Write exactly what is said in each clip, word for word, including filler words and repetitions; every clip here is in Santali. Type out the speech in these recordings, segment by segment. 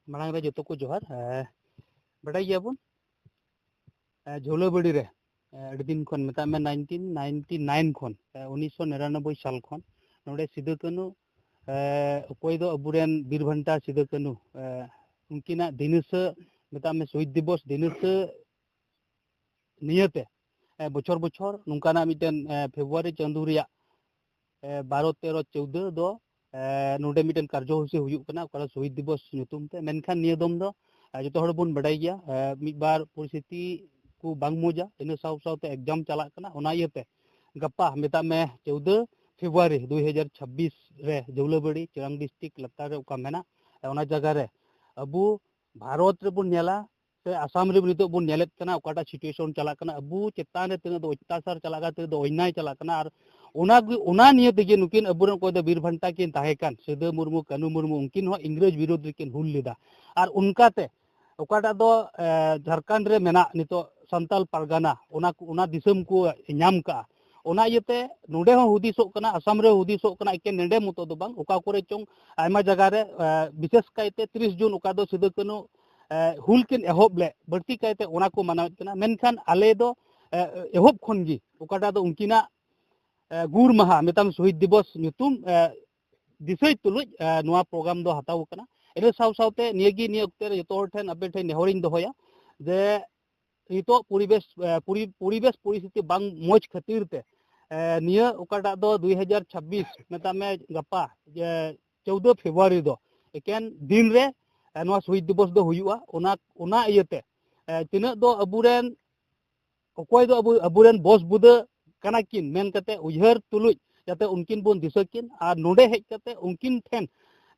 ᱢᱟᱲᱟᱝ ᱨᱮ ᱡᱚᱛᱚ ᱠᱚ ᱡᱚᱦᱟᱨ᱾ ᱮ, ᱵᱟᱰᱟᱭ ᱜᱮᱭᱟᱵᱚᱱ, ᱮ, ᱡᱷᱟᱹᱣᱞᱟᱹᱵᱟᱹᱲᱤ ᱨᱮ, ᱮ, ᱟᱹᱰᱤ ᱫᱤᱱ ᱠᱷᱚᱱ, ᱢᱮᱛᱟᱜ ᱢᱮ ᱱᱟᱭᱤᱱᱴᱤᱱ ᱱᱟᱭᱤᱱᱴᱤ ᱱᱟᱭᱤᱱ ᱠᱷᱚᱱ, ᱮ, ᱩᱱᱤᱥᱥᱚ ᱱᱤᱨᱟᱱᱚᱵᱵᱳᱭ ᱥᱟᱞ ᱠᱷᱚᱱ ᱱᱚᱰᱮ ᱥᱤᱫᱩ ᱠᱟᱹᱱᱦᱩ, ᱮ, ᱚᱠᱚᱭ ᱫᱚ ᱟᱵᱚᱨᱮᱱ ᱵᱤᱨ ᱵᱷᱟᱱᱴᱟ ᱥᱤᱫᱩ ᱠᱟᱹᱱᱦᱩ, ᱮ, ᱩᱱᱠᱤᱱᱟᱜ ᱫᱤᱱ ᱦᱤᱥᱟᱹ, ᱢᱮᱛᱟᱜ ᱢᱮ ᱥᱚᱦᱤᱫ ᱫᱤᱵᱚᱥ ᱫᱤᱱ ᱦᱤᱥᱟᱹ ᱱᱤᱭᱟᱹᱛᱮ, ᱮ, ᱵᱚᱪᱷᱚᱨ ᱵᱚᱪᱷᱚᱨ ᱱᱚᱝᱠᱟᱱᱟᱜ ᱢᱤᱫᱴᱮᱱ, ᱮ, ᱯᱷᱮᱵᱽᱨᱩᱣᱟᱨᱤ ᱪᱟᱸᱫᱳ ᱨᱮᱭᱟᱜ, ᱮ, ᱵᱟᱨᱚ, ᱛᱮᱨᱚ, ᱪᱳᱣᱫᱟᱹ ᱫᱚ, ᱮ, ᱱᱚᱰᱮ ᱢᱤᱫᱴᱮᱱ ᱠᱟᱨᱡᱚᱥᱩᱪᱤ ᱦᱩᱭᱩᱜ ᱠᱟᱱᱟ, ᱚᱠᱟ ᱫᱚ ᱥᱚᱦᱤᱫ ᱫᱤᱵᱚᱥ ᱧᱩᱛᱩᱢ ᱛᱮ᱾ ᱢᱮᱱᱠᱷᱟᱱ ᱱᱤᱭᱟᱹ ᱫᱚᱢ ᱫᱚ, ᱮ, ᱡᱚᱛᱚ ᱦᱚᱲ ᱵᱚᱱ ᱵᱟᱰᱟᱭ ᱜᱮᱭᱟ, ᱮ, ᱢᱤᱫ ᱵᱟᱨ ᱯᱚᱨᱤᱥᱛᱷᱤᱛᱤ ᱠᱚ ᱵᱟᱝ ᱢᱚᱡᱟ, ᱤᱱᱟᱹ ᱥᱟᱶ ᱥᱟᱶᱛᱮ ᱮᱠᱡᱟᱢ ᱪᱟᱞᱟᱜ ᱠᱟᱱᱟ, ᱚᱱᱟ ᱤᱭᱟᱹᱛᱮ ᱜᱟᱯᱟ, ᱢᱮᱛᱟᱜ ᱢᱮ ᱪᱳᱣᱫᱟᱹ ᱯᱷᱮᱵᱽᱨᱩᱣᱟᱨᱤ ᱫᱩ ᱦᱟᱡᱟᱨ ᱪᱷᱟᱵᱵᱤᱥ ᱨᱮ ᱡᱷᱟᱹᱣᱞᱟᱹᱵᱟᱹᱲᱤ ᱪᱤᱨᱟᱝ ᱰᱤᱥᱴᱨᱤᱠᱴ ᱞᱟᱛᱟᱨ ᱨᱮ ᱚᱠᱟ ᱢᱮᱱᱟᱜ, ᱮ, ᱚᱱᱟ ᱡᱟᱭᱜᱟ ᱨᱮ ᱟᱵᱚ ᱵᱷᱟᱨᱚᱛ ᱨᱮᱵᱚᱱ ᱧᱮᱞᱟ, ᱥᱮ ᱟᱥᱟᱢ ᱨᱮ ᱱᱤᱛᱚᱜ ᱵᱚᱱ ᱧᱮᱞᱮᱫ ᱠᱟᱱᱟ, ᱚᱠᱟᱴᱟᱜ situation ᱪᱟᱞᱟᱜ ᱠᱟᱱᱟ, ᱟᱵᱚ ᱪᱮᱛᱟᱱ ᱨᱮ ᱛᱤᱱᱟᱹᱜ ᱫᱚ ᱚᱛᱛᱟᱪᱟᱨ ᱪᱟᱞᱟᱜ ᱠᱟᱱᱟ, ᱛᱤᱱᱟᱹᱜ ᱫᱚ ᱚᱱᱱᱟᱭ ᱪᱟᱞᱟᱜ ᱠᱟᱱᱟ, ᱟᱨ ᱚᱱᱟ ᱜᱮ, ᱚᱱᱟ ᱱᱤᱭᱮ ᱛᱮᱜᱮ ᱱᱩᱠᱤᱱ ᱟᱵᱚᱨᱮᱱ ᱚᱠᱚᱭ ᱫᱚ ᱵᱤᱨ ᱵᱷᱟᱱᱴᱟ ᱠᱤᱱ ᱛᱟᱦᱮᱸ ᱠᱟᱱ, ᱥᱤᱫᱟᱹ ᱢᱩᱨᱢᱩ, ᱠᱟᱹᱱᱩ ᱢᱩᱨᱢᱩ, ᱩᱱᱠᱤᱱ ᱦᱚᱸ ᱤᱝᱨᱮᱡᱽ ᱵᱤᱨᱳᱫᱷ ᱨᱮᱠᱤᱱ ᱦᱩᱞ ᱞᱮᱫᱟ᱾ ᱟᱨ ᱚᱱᱠᱟᱛᱮ ᱚᱠᱟᱴᱟᱜ ᱫᱚ, ᱮ, ᱡᱷᱟᱲᱠᱷᱚᱸᱰ ᱨᱮ ᱢᱮᱱᱟᱜ ᱱᱤᱛᱚᱜ ᱥᱟᱱᱛᱟᱞ ᱯᱟᱨᱜᱟᱱᱟ, ᱚᱱᱟ ᱠᱚ, ᱚᱱᱟ ᱫᱤᱥᱚᱢ ᱠᱚ ᱧᱟᱢ ᱠᱟᱜᱼᱟ᱾ ᱚᱱᱟ ᱤᱭᱟᱹᱛᱮ ᱱᱚᱰᱮ ᱦᱚᱸ ᱦᱩᱫᱤᱥᱚᱜ ᱠᱟᱱᱟ, ᱟᱥᱟᱢ ᱨᱮ ᱦᱩᱫᱤᱥᱚᱜ ᱠᱟᱱᱟ, ᱮᱠᱮᱱ ᱱᱚᱰᱮ ᱢᱚᱛᱚ ᱫᱚ ᱵᱟᱝ, ᱚᱠᱟ ᱠᱚᱨᱮ ᱪᱚᱝ ᱟᱭᱢᱟ ᱡᱟᱭᱜᱟ ᱨᱮ, ᱮ, ᱵᱤᱥᱮᱥ ᱠᱟᱭᱛᱮ ᱛᱤᱨᱤᱥ ᱡᱩᱱ, ᱚᱠᱟ ᱫᱚ ᱥᱤᱫᱩ ᱠᱟᱹᱱᱩ, ᱮ, ᱦᱩᱞ ᱠᱤᱱ ᱮᱦᱚᱵ ᱞᱮᱫ, ᱵᱟᱹᱲᱛᱤ ᱠᱟᱭᱛᱮ ᱚᱱᱟ ᱠᱚ ᱢᱟᱱᱟᱣᱮᱫ ᱠᱟᱱᱟ᱾ ᱢᱮᱱᱠᱷᱟᱱ ᱟᱞᱮ ᱫᱚ, ᱮ, ᱮᱦᱚᱵ ᱠᱷᱚᱱ ᱜᱮ ᱚᱠᱟᱴᱟᱜ ᱫᱚ ᱩᱱᱠᱤᱱᱟᱜ, ᱮ, ᱜᱩᱨ ᱢᱟᱦᱟ, ᱢᱮᱛᱟᱢ ᱥᱚᱦᱤᱫ ᱫᱤᱵᱚᱥ ᱧᱩᱛᱩᱢ, ᱮ, ᱫᱤᱥᱟᱹᱭ ᱛᱩᱞᱩᱡ, ᱮ, ᱱᱚᱣᱟ ᱯᱨᱳᱜᱨᱟᱢ ᱫᱚ ᱦᱟᱛᱟᱣ ᱠᱟᱱᱟ᱾ ᱤᱱᱟᱹ ᱥᱟᱶ ᱥᱟᱶᱛᱮ ᱱᱤᱭᱟᱹ ᱜᱮ, ᱱᱤᱭᱟᱹ ᱚᱠᱛᱮ ᱨᱮ ᱡᱚᱛᱚ ᱦᱚᱲ ᱴᱷᱮᱱ, ᱟᱯᱮ ᱴᱷᱮᱱ ᱱᱮᱦᱚᱨᱤᱧ ᱫᱚᱦᱚᱭᱟ ᱡᱮ ᱱᱤᱛᱚᱜ ᱯᱚᱨᱤᱵᱮᱥ, ᱮ, ᱯᱚᱨᱤ-, ᱯᱚᱨᱤᱵᱮᱥ ᱯᱚᱨᱤᱥᱛᱷᱤᱛᱤ ᱵᱟᱝ ᱢᱚᱡᱽ ᱠᱷᱟᱹᱛᱤᱨ ᱛᱮ, ᱮ, ᱱᱤᱭᱟᱹ ᱚᱠᱟᱴᱟᱜ ᱫᱚ ᱫᱩᱭ ᱦᱟᱡᱟᱨ ᱪᱷᱟᱵᱵᱤᱥ, ᱢᱮᱛᱟᱜ ᱢᱮ ᱜᱟᱯᱟ, ᱡᱮ ᱪᱳᱣᱫᱟᱹ ᱯᱷᱮᱵᱽᱨᱩᱣᱟᱨᱤ ᱫᱚ ᱮᱠᱮᱱ ᱫᱤᱱ ᱨᱮ, ᱮ, ᱱᱚᱣᱟ ᱥᱚᱦᱤᱫ ᱫᱤᱵᱚᱥ ᱫᱚ ᱦᱩᱭᱩᱜᱼᱟ᱾ ᱚᱱᱟ, ᱚᱱᱟ ᱤᱭᱟᱹᱛᱮ, ᱮ, ᱛᱤᱱᱟᱹᱜ ᱫᱚ ᱟᱵᱚᱨᱮᱱ ᱚᱠᱚᱭ ᱫᱚ ᱟᱵᱚ, ᱟᱵᱚᱨᱮᱱ ᱵᱚᱥ ᱵᱩᱫᱟᱹ ᱠᱟᱱᱟ ᱠᱤᱱ ᱢᱮᱱ ᱠᱟᱛᱮ ᱩᱭᱦᱟᱹᱨ ᱛᱩᱞᱩᱡ ᱡᱟᱛᱮ ᱩᱱᱠᱤᱱ ᱵᱚᱱ ᱫᱤᱥᱟᱹ ᱠᱤᱱ ᱟᱨ ᱱᱚᱰᱮ ᱦᱮᱡ ᱠᱟᱛᱮ ᱩᱱᱠᱤᱱ ᱴᱷᱮᱱ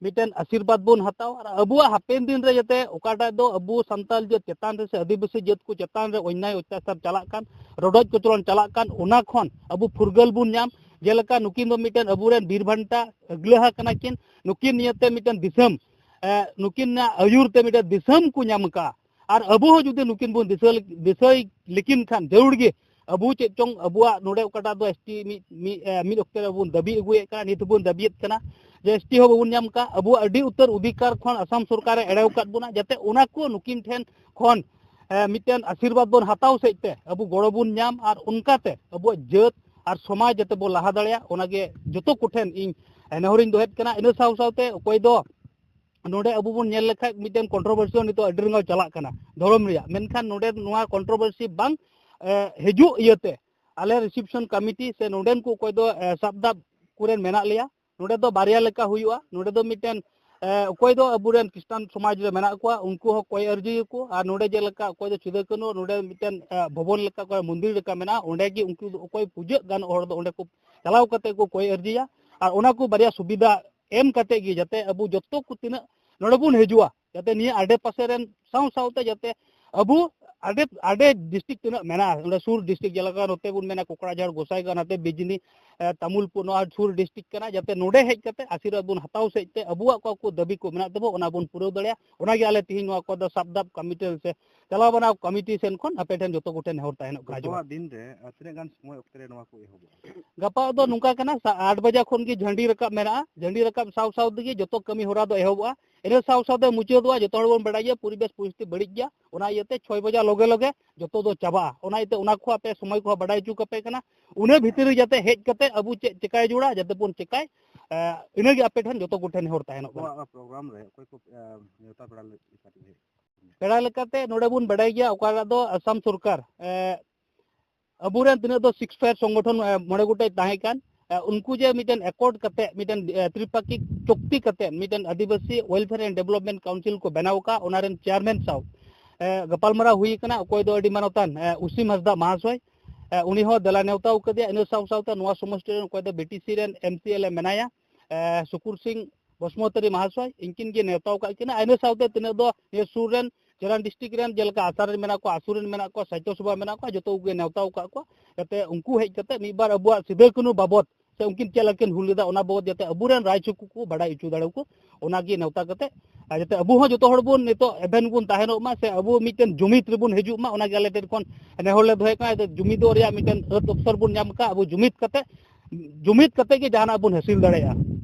ᱢᱤᱫᱴᱮᱱ ᱟᱥᱤᱨᱵᱟᱫᱽ ᱵᱚᱱ ᱦᱟᱛᱟᱣ ᱟᱨ ᱟᱵᱚᱣᱟᱜ ᱦᱟᱯᱮᱱ ᱫᱤᱱ ᱨᱮ ᱡᱟᱛᱮ ᱚᱠᱟᱴᱟᱜ ᱫᱚ ᱟᱵᱚ ᱥᱟᱱᱛᱟᱲ ᱡᱟᱹᱛ ᱪᱮᱛᱟᱱ ᱨᱮ ᱥᱮ ᱟᱹᱫᱤᱵᱟᱹᱥᱤ ᱡᱟᱹᱛ ᱠᱚ ᱪᱮᱛᱟᱱ ᱨᱮ ᱚᱱᱱᱟᱭ ᱚᱛᱛᱟᱪᱟᱨ ᱪᱟᱞᱟᱜ ᱠᱟᱱ, ᱨᱚᱰᱚᱡ ᱠᱚᱪᱞᱚᱱ ᱪᱟᱞᱟᱜ ᱠᱟᱱ, ᱚᱱᱟ ᱠᱷᱚᱱ ᱟᱵᱚ ᱯᱷᱩᱨᱜᱟᱹᱞ ᱵᱚᱱ ᱧᱟᱢ᱾ ᱡᱮᱞᱮᱠᱟ ᱱᱩᱠᱤᱱ ᱫᱚ ᱢᱤᱫᱴᱮᱱ ᱟᱵᱚᱨᱮᱱ ᱵᱤᱨ ᱵᱷᱟᱱᱴᱟ ᱟᱹᱜᱽᱞᱟᱹᱦᱟ ᱠᱟᱱᱟ ᱠᱤᱱ, ᱱᱩᱠᱤᱱ ᱱᱤᱭᱟᱹᱛᱮ ᱢᱤᱫᱴᱮᱱ ᱫᱤᱥᱚᱢ, ᱮ, ᱱᱩᱠᱤᱱᱟᱜ ᱟᱹᱭᱩᱨ ᱛᱮ ᱢᱤᱫᱴᱮᱱ ᱫᱤᱥᱚᱢ ᱠᱚ ᱧᱟᱢ ᱟᱠᱟᱫᱼᱟ᱾ ᱟᱨ ᱟᱵᱚ ᱦᱚᱸ ᱡᱩᱫᱤ ᱱᱩᱠᱤᱱ ᱵᱚᱱ ᱫᱤᱥᱟᱹ, ᱫᱤᱥᱟᱹᱭ ᱞᱮᱠᱤᱱ ᱠᱷᱟᱱ ᱡᱟᱹᱨᱩᱲ ᱜᱮ ᱟᱵᱚ ᱪᱮᱫ ᱪᱚᱝ ᱟᱵᱚᱣᱟᱜ ᱱᱚᱰᱮ ᱚᱠᱟᱴᱟᱜ ᱫᱚ ᱮᱥ ᱴᱤ ᱢᱤᱫ, ᱢᱤᱫ, ᱮ, ᱢᱤᱫ ᱚᱠᱛᱮ ᱨᱮᱵᱚᱱ ᱫᱟᱹᱵᱤ ᱟᱹᱜᱩᱭᱮᱫ ᱠᱟᱱᱟ, ᱱᱤᱛ ᱦᱚᱸᱵᱚᱱ ᱫᱟᱹᱵᱤᱭᱮᱫ ᱠᱟᱱᱟ ᱡᱮ ᱮᱥ ᱴᱤ ᱦᱚᱸ ᱵᱟᱵᱚᱱ ᱧᱟᱢ ᱠᱟᱜ, ᱟᱵᱚᱣᱟᱜ ᱟᱹᱰᱤ ᱩᱛᱟᱹᱨ ᱚᱫᱷᱤᱠᱟᱨ ᱠᱷᱚᱱ ᱟᱥᱟᱢ ᱥᱚᱨᱠᱟᱨᱮ ᱮᱲᱮᱣ ᱟᱠᱟᱫ ᱵᱚᱱᱟ, ᱡᱟᱛᱮ ᱚᱱᱟ ᱠᱚ ᱱᱩᱠᱤᱱ ᱴᱷᱮᱱ ᱠᱷᱚᱱ, ᱮ, ᱢᱤᱫᱴᱮᱱ ᱟᱥᱤᱨᱵᱟᱫᱽ ᱵᱚᱱ ᱦᱟᱛᱟᱣ ᱥᱮᱫ ᱛᱮ ᱟᱵᱚ ᱜᱚᱲᱚ ᱵᱚᱱ ᱧᱟᱢ ᱟᱨ ᱚᱱᱠᱟᱛᱮ ᱟᱵᱚᱣᱟᱜ ᱡᱟᱹᱛ ᱟᱨ ᱥᱚᱢᱟᱡᱽ ᱡᱟᱛᱮ ᱵᱚᱱ ᱞᱟᱦᱟ ᱫᱟᱲᱮᱭᱟᱜ, ᱚᱱᱟᱜᱮ ᱡᱚᱛᱚ ᱠᱚᱴᱷᱮᱱ ᱤᱧ ᱱᱮᱦᱚᱨᱤᱧ ᱫᱚᱦᱚᱭᱮᱫ ᱠᱟᱱᱟ᱾ ᱤᱱᱟᱹ ᱥᱟᱶ ᱥᱟᱶᱛᱮ ᱚᱠᱚᱭ ᱫᱚ ᱱᱚᱰᱮ ᱟᱵᱚ ᱵᱚᱱ ᱧᱮᱞ ᱞᱮᱠᱷᱟᱡ ᱢᱤᱫᱴᱮᱱ controversy ᱦᱚᱸ ᱱᱤᱛᱚᱜ ᱟᱹᱰᱤ ᱨᱟᱸᱜᱟᱣ ᱪᱟᱞᱟᱜ ᱠᱟᱱᱟ ᱫᱷᱚᱨᱚᱢ ᱨᱮᱭᱟᱜ, ᱢᱮᱱᱠᱷᱟᱱ ᱱᱚᱰᱮ ᱱᱚᱣᱟ controversy ᱵᱟᱝ, ᱮ, ᱦᱤᱡᱩᱜ ᱤᱭᱟᱹᱛᱮ ᱟᱞᱮ reception committee ᱥᱮ ᱱᱚᱰᱮᱱ ᱠᱚ ᱚᱠᱚᱭ ᱫᱚ, ᱮ, ᱥᱟᱵ ᱫᱟᱵ ᱠᱚᱨᱮᱱ ᱢᱮᱱᱟᱜ ᱞᱮᱭᱟ, ᱱᱚᱰᱮ ᱫᱚ ᱵᱟᱨᱭᱟ ᱞᱮᱠᱟ ᱦᱩᱭᱩᱜᱼᱟ᱾ ᱱᱚᱰᱮ ᱫᱚ ᱢᱤᱫᱴᱮᱱ, ᱮ, ᱚᱠᱚᱭ ᱫᱚ ᱟᱵᱚᱨᱮᱱ ᱠᱷᱨᱤᱥᱴᱟᱱ ᱥᱚᱢᱟᱡᱽ ᱨᱮ ᱢᱮᱱᱟᱜ ᱠᱚᱣᱟ, ᱩᱱᱠᱩ ᱦᱚᱸ ᱠᱚᱭ ᱟᱹᱨᱡᱤᱭᱟᱠᱚ, ᱟᱨ ᱱᱚᱰᱮ ᱡᱮᱞᱮᱠᱟ ᱚᱠᱚᱭ ᱫᱚ ᱥᱤᱫᱩ ᱠᱟᱹᱱᱦᱩ ᱱᱚᱰᱮ ᱢᱤᱫᱴᱮᱱ, ᱮ, ᱵᱷᱚᱵᱚᱱ ᱞᱮᱠᱟ ᱚᱠᱚᱭ ᱢᱚᱱᱫᱤᱨ ᱞᱮᱠᱟ ᱢᱮᱱᱟᱜᱼᱟ, ᱚᱸᱰᱮ ᱜᱮ ᱩᱱᱠᱩ ᱫᱚ ᱚᱠᱚᱭ ᱯᱩᱡᱟᱹᱜ ᱜᱟᱱ ᱦᱚᱲ ᱫᱚ ᱚᱸᱰᱮ ᱠᱚ ᱪᱟᱞᱟᱣ ᱠᱟᱛᱮ ᱠᱚ ᱠᱚᱭ ᱟᱹᱨᱡᱤᱭᱟ, ᱟᱨ ᱚᱱᱟ ᱠᱚ ᱵᱟᱨᱭᱟ ᱥᱩᱵᱤᱫᱷᱟ ᱮᱢ ᱠᱟᱛᱮ ᱜᱮ ᱡᱟᱛᱮ ᱟᱵᱚ ᱡᱚᱛᱚ ᱠᱚ ᱛᱤᱱᱟᱹᱜ ᱱᱚᱰᱮ ᱵᱚᱱ ᱦᱤᱡᱩᱜᱼᱟ, ᱡᱟᱛᱮ ᱱᱤᱭᱟᱹ ᱟᱰᱮ ᱯᱟᱥᱮ ᱨᱮᱱ ᱥᱟᱶ ᱥᱟᱶᱛᱮ ᱡᱟᱛᱮ ᱟᱵᱚ ᱟᱰᱮ, ᱟᱰᱮ district ᱛᱤᱱᱟᱹᱜ ᱢᱮᱱᱟᱜᱼᱟ, ᱚᱸᱰᱮ ᱥᱩᱨ district ᱡᱮᱞᱮᱠᱟ ᱱᱚᱛᱮ ᱵᱚᱱ ᱢᱮᱱᱟ ᱠᱳᱠᱲᱟᱡᱷᱟᱲ, ᱜᱚᱥᱟᱭᱜᱟᱸᱣ, ᱱᱚᱛᱮ ᱵᱤᱡᱽᱱᱤ, ᱮ, ᱛᱟᱢᱩᱞᱯᱩᱨ, ᱱᱚᱣᱟ ᱥᱩᱨ district ᱠᱟᱱᱟ, ᱡᱟᱛᱮ ᱱᱚᱰᱮ ᱦᱮᱡ ᱠᱟᱛᱮ ᱟᱥᱤᱨᱵᱟᱫᱽ ᱵᱚᱱ ᱦᱟᱛᱟᱣ ᱥᱮᱫ ᱛᱮ ᱟᱵᱚᱣᱟᱜ ᱚᱠᱟ ᱠᱚ ᱫᱟᱹᱵᱤ ᱠᱚ ᱢᱮᱱᱟᱜ ᱛᱟᱵᱚ ᱚᱱᱟ ᱵᱚᱱ ᱯᱩᱨᱟᱹᱣ ᱫᱟᱲᱮᱭᱟᱜᱼᱟ᱾ ᱚᱱᱟᱜᱮ ᱟᱞᱮ ᱛᱤᱦᱤᱧ ᱱᱚᱣᱟ ᱠᱚ ᱫᱚ ᱥᱟᱵ ᱫᱟᱵ ᱠᱚᱢᱤᱴᱤ ᱥᱮ ᱪᱟᱞᱟᱣ ᱵᱟᱱᱟᱣ ᱠᱚᱢᱤᱴᱤ ᱥᱮᱱ ᱠᱷᱚᱱ ᱟᱯᱮ ᱴᱷᱮᱱ ᱡᱚᱛᱚ ᱠᱚᱴᱷᱮᱱ ᱱᱮᱦᱚᱨ ᱛᱟᱦᱮᱱᱚᱜ ᱠᱟᱱᱟ᱾ ᱜᱟᱯᱟᱣᱟᱜ ᱫᱤᱱ ᱨᱮ, ᱟᱨ ᱛᱤᱱᱟᱹᱜ ᱜᱟᱱ ᱥᱚᱢᱚᱭ ᱚᱠᱛᱮ ᱨᱮ ᱱᱚᱣᱟ ᱠᱚ ᱮᱦᱚᱵᱚᱜᱼᱟ? ᱜᱟᱯᱟ ᱫᱚ ᱱᱚᱝᱠᱟ ᱠᱟᱱᱟ, ᱥᱟ-, ᱟᱴ ᱵᱟᱡᱟ ᱠᱷᱚᱱ ᱜᱮ ᱡᱷᱟᱹᱱᱰᱤ ᱨᱟᱠᱟᱵ ᱢᱮᱱᱟᱜᱼᱟ᱾ ᱡᱷᱟᱹᱱᱰᱤ ᱨᱟᱠᱟᱵ ᱥᱟᱶ ᱥᱟᱶ ᱛᱮᱜᱮ ᱡᱚᱛᱚ ᱠᱟᱹᱢᱤ ᱦᱚᱨᱟ ᱫᱚ ᱮᱦᱚᱵᱚᱜᱼᱟ᱾ ᱤᱱᱟᱹ ᱥᱟᱶ ᱥᱟᱶᱛᱮ ᱢᱩᱪᱟᱹᱫᱚᱜᱼᱟ᱾ ᱡᱚᱛᱚ ᱦᱚᱲ ᱵᱚᱱ ᱵᱟᱲᱟᱭ ᱜᱮᱭᱟ ᱯᱚᱨᱤᱵᱮᱥ ᱯᱚᱨᱤᱥᱛᱷᱤᱛᱤ ᱵᱟᱹᱲᱤᱡ ᱜᱮᱭᱟ, ᱚᱱᱟ ᱤᱭᱟᱹᱛᱮ ᱪᱷᱚᱭ ᱵᱟᱡᱟ ᱞᱚᱜᱮ ᱞᱚᱜᱮ ᱡᱚᱛᱚ ᱫᱚ ᱪᱟᱵᱟᱜᱼᱟ᱾ ᱚᱱᱟ ᱤᱭᱟᱹᱛᱮ ᱚᱱᱟ ᱠᱚ ᱟᱯᱮ ᱥᱚᱢᱚᱭ ᱠᱚᱦᱚᱸ ᱵᱟᱰᱟᱭ ᱦᱚᱪᱚ ᱠᱟᱯᱮ ᱠᱟᱱᱟ᱾ ᱩᱱᱟᱹ ᱵᱷᱤᱛᱤᱨ ᱨᱮ ᱡᱟᱛᱮ ᱦᱮᱡ ᱠᱟᱛᱮ ᱟᱵᱚ ᱪᱮᱫ ᱪᱮᱠᱟᱭ ᱡᱚᱲᱟ ᱡᱟᱛᱮ ᱵᱚᱱ ᱪᱮᱠᱟᱭ, ᱮ, ᱤᱱᱟᱹᱜᱮ ᱟᱯᱮ ᱴᱷᱮᱱ ᱡᱚᱛᱚ ᱠᱚᱴᱷᱮᱱ ᱱᱮᱦᱚᱨ ᱛᱟᱦᱮᱱᱚᱜ ᱠᱟᱱᱟ᱾ ᱱᱚᱣᱟ ᱯᱨᱳᱜᱨᱟᱢ ᱨᱮ ᱚᱠᱚᱭ ᱠᱚ, ᱮ, ᱱᱮᱣᱛᱟ ᱯᱮᱲᱟ ᱞᱮᱠᱟᱛᱮ ᱦᱮᱡ? ᱯᱮᱲᱟ ᱞᱮᱠᱟᱛᱮ ᱱᱚᱰᱮ ᱵᱚᱱ ᱵᱟᱰᱟᱭ ᱜᱮᱭᱟ ᱚᱠᱟᱴᱟᱜ ᱫᱚ ᱟᱥᱟᱢ ᱥᱚᱨᱠᱟᱨ, ᱮ, ᱟᱵᱚᱨᱮᱱ ᱛᱤᱱᱟᱹᱜ ᱫᱚ ᱥᱤᱠᱥ ᱯᱷᱟᱭᱟᱨ ᱥᱚᱝᱜᱚᱴᱷᱚᱱ, ᱮ, ᱢᱚᱬᱮ ᱜᱚᱴᱮᱡ ᱛᱟᱦᱮᱸ ᱠᱟᱱ, ᱮ, ᱩᱱᱠᱩ ᱡᱮ ᱢᱤᱫᱴᱮᱱ accord ᱠᱟᱛᱮ, ᱢᱤᱫᱴᱮᱱ, ᱮ, ᱛᱨᱤᱯᱟᱠᱤᱠ ᱪᱩᱠᱛᱤ ᱠᱟᱛᱮ ᱢᱤᱫᱴᱮᱱ ᱟᱹᱫᱤᱵᱟᱹᱥᱤ Welfare and Development Council ᱠᱚ ᱵᱮᱱᱟᱣ ᱟᱠᱟᱫ, ᱚᱱᱟ ᱨᱮᱱ chairman ᱥᱟᱶ, ᱮ, ᱜᱟᱯᱟᱞᱢᱟᱨᱟᱣ ᱦᱩᱭ ᱟᱠᱟᱱᱟ᱾ ᱚᱠᱚᱭ ᱫᱚ ᱟᱹᱰᱤ ᱢᱟᱱᱚᱛᱟᱱ, ᱮ, ᱚᱥᱤᱢ ᱦᱟᱸᱥᱫᱟ ᱢᱟᱦᱟᱥᱚᱭ, ᱮ, ᱩᱱᱤ ᱦᱚᱸ ᱫᱮᱞᱟ ᱱᱮᱣᱛᱟ ᱟᱠᱟᱫᱮᱭᱟ᱾ ᱤᱱᱟᱹ ᱥᱟᱶ ᱥᱟᱶᱛᱮ ᱱᱚᱣᱟ ᱥᱚᱢᱚᱥᱴᱤ ᱨᱮᱱ ᱚᱠᱚᱭ ᱫᱚ B T C ᱨᱮᱱ M C L A ᱢᱮᱱᱟᱭᱟ, ᱮ, ᱥᱩᱠᱩᱨ ᱥᱤᱝ ᱵᱚᱥᱩᱢᱚᱛᱟᱨᱤ ᱢᱟᱦᱟᱥᱚᱭ, ᱤᱱᱠᱤᱱ ᱜᱮ ᱱᱮᱣᱛᱟ ᱟᱠᱟᱫ ᱠᱤᱱᱟ᱾ ᱤᱱᱟᱹ ᱥᱟᱶᱛᱮ ᱛᱤᱱᱟᱹᱜ ᱫᱚ ᱱᱤᱭᱟᱹ ᱥᱩᱨ ᱨᱮᱱ ᱪᱮᱨᱟᱱ district ᱨᱮᱱ ᱡᱮᱞᱮᱠᱟ ᱟᱥᱟ ᱨᱮᱱ ᱢᱮᱱᱟᱜ ᱠᱚᱣᱟ, ᱟᱥᱩ ᱨᱮᱱ ᱢᱮᱱᱟᱜ ᱠᱚᱣᱟ, ᱥᱟᱦᱤᱛᱛᱚ ᱥᱚᱵᱷᱟ ᱢᱮᱱᱟᱜ ᱠᱚᱣᱟ, ᱡᱚᱛᱚ ᱠᱚᱜᱮ ᱱᱮᱣᱛᱟ ᱟᱠᱟᱫ ᱠᱚᱣᱟ, ᱡᱟᱛᱮ ᱩᱱᱠᱩ ᱦᱮᱡ ᱠᱟᱛᱮ ᱢᱤᱫ ᱵᱟᱨ ᱟᱵᱚᱣᱟᱜ ᱥᱤᱫᱩ ᱠᱟᱹᱱᱦᱩ ᱵᱟᱵᱚᱛ ᱥᱮ ᱩᱱᱠᱤᱱ ᱪᱮᱫ ᱞᱮᱠᱟ ᱠᱤᱱ ᱦᱩᱞ ᱞᱮᱫᱟ, ᱚᱱᱟ ᱵᱟᱵᱚᱫ ᱡᱟᱛᱮ ᱟᱵᱚᱨᱮᱱ ᱨᱟᱭᱪᱩᱠ ᱠᱚ ᱵᱟᱰᱟᱭ ᱦᱚᱪᱚ ᱫᱟᱲᱮᱭᱟᱠᱚ, ᱚᱱᱟᱜᱮ ᱱᱮᱣᱛᱟ ᱠᱟᱛᱮ, ᱟᱨ ᱡᱟᱛᱮ ᱟᱵᱚ ᱦᱚᱸ ᱡᱚᱛᱚ ᱦᱚᱲ ᱵᱚᱱ ᱱᱤᱛᱚᱜ ᱮᱵᱷᱮᱱ ᱵᱚᱱ ᱛᱟᱦᱮᱱᱚᱜ ᱢᱟ, ᱥᱮ ᱟᱵᱚ ᱢᱤᱫᱴᱮᱱ ᱡᱩᱢᱤᱫ ᱨᱮᱵᱚᱱ ᱦᱤᱡᱩᱜ ᱢᱟ, ᱚᱱᱟᱜᱮ ᱟᱞᱮ ᱴᱷᱮᱱ ᱠᱷᱚᱱ ᱱᱮᱦᱚᱨ ᱞᱮ ᱫᱚᱦᱚᱭᱮᱫ ᱠᱟᱱᱟ᱾ ᱡᱩᱢᱤᱫᱚᱜ ᱨᱮᱭᱟᱜ ᱢᱤᱫᱴᱮᱱ ᱟᱹᱛ ᱚᱯᱥᱚᱨ ᱵᱚᱱ ᱧᱟᱢ ᱟᱠᱟᱫ, ᱟᱵᱚ ᱡᱩᱢᱤᱫ ᱠᱟᱛᱮ, ᱡᱩᱢᱤᱫ ᱠᱟᱛᱮ ᱜᱮ ᱡᱟᱦᱟᱱᱟᱜ ᱵᱚᱱ ᱦᱟᱹᱥᱤᱞ ᱫᱟᱲᱮᱭᱟᱜᱼᱟ᱾